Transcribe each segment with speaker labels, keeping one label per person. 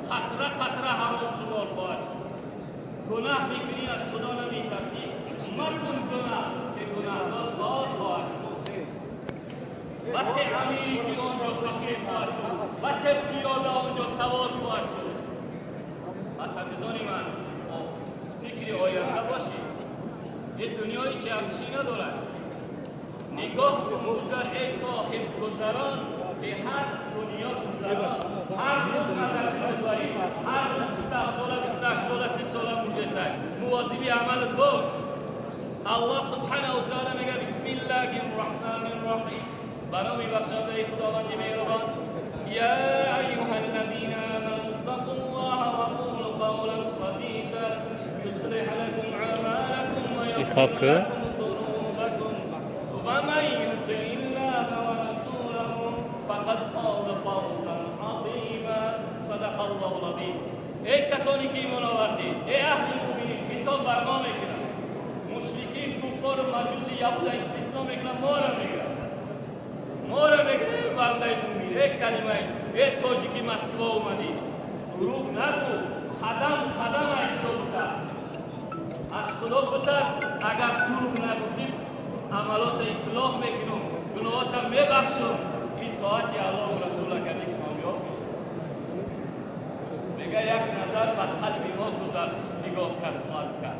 Speaker 1: Қатра қатра ҳаром шумор хоҳад шуд. Гунаҳ мекунӣ, аз Худо намитарсӣ, макун гунаҳ, ки гунаҳгор хор хоҳад шуд. Басе амире ки онҷо фақир хоҳад шуд, басе пиёда онҷо савор хоҳад шуд. Пас, азизони ман, фикри оянда бошед. Ин дунёи чӣ арзишӣ надорад. Нигоҳ кун, гузар, эй соҳиб гузарон, ки ҳаст дунё гузарон. Ҳар рӯз мадачи гузарӣ, ҳар рӯз 27 сола, 28 сола, 30 сола мурдесай. Мувозиби амалат бош. Аллоҳ субҳанаҳу таала мега: бисмиллаҳи рраҳмани рраҳим, ба номи бахшандаи Худованди меҳрубон. Я айюҳа аллазина аману иттақуллоҳа ва қулу қавлан садида юслиҳ лакум аъмалакум ва яғфир лакум зунубакум ва ман ютиъ иллаҳа ва расулаҳу фақад фоза фавзан азима. Садақаллоҳул азим. Эй касоне ки имон овардед, эй аҳли муъминин, хитоб бар мо мекунад. Мушрикин, куффору маҷуси, яҳуда истисно мекунад, моро мегӯяд, моро мегӯяд: бандаи муъмин, эй калимаи, эй тоҷики Москва омадӣ, дурӯғ нагӯ, қадам қадам ай Худо бутарс, аз Худо бутарс. Агар дурӯғ нагуфтӣ, амалота ислоҳ мекунам, гуноҳота мебахшам. Итоати Аллоҳу расула кардӣ, комёб мешавӣ. Мега, як назар ба қалби мо гузар, нигоҳ кард хоҳад кард,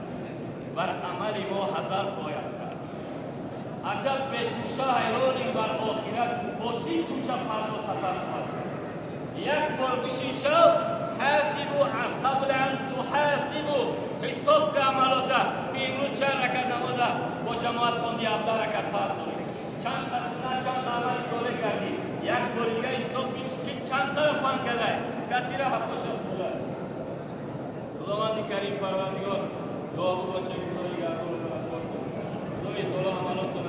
Speaker 1: бар амали мо ҳазар хоҳад кард. Аҷаб бетӯша ҳайронем бар охират, бо чӣ тӯша фардо сафар хоҳад кард. Як бор бишин шав, ҳасибу қабла ан туҳасибу, ҳисоб ка амалота, ки имрӯз чанд ракат намоза бо ҷамоат хонди, 17 ракат фарз дорӣ, чанд суннат, чанд амали солеҳ кардӣ. Як бори дига ҳисоб кун, ки чанд тараф фан кадай касира ҳаққошад. Худо, Худованди Карим Парвардигор, дуо боше, Худо нигаҳбону падарбор. Худои таоло амалотона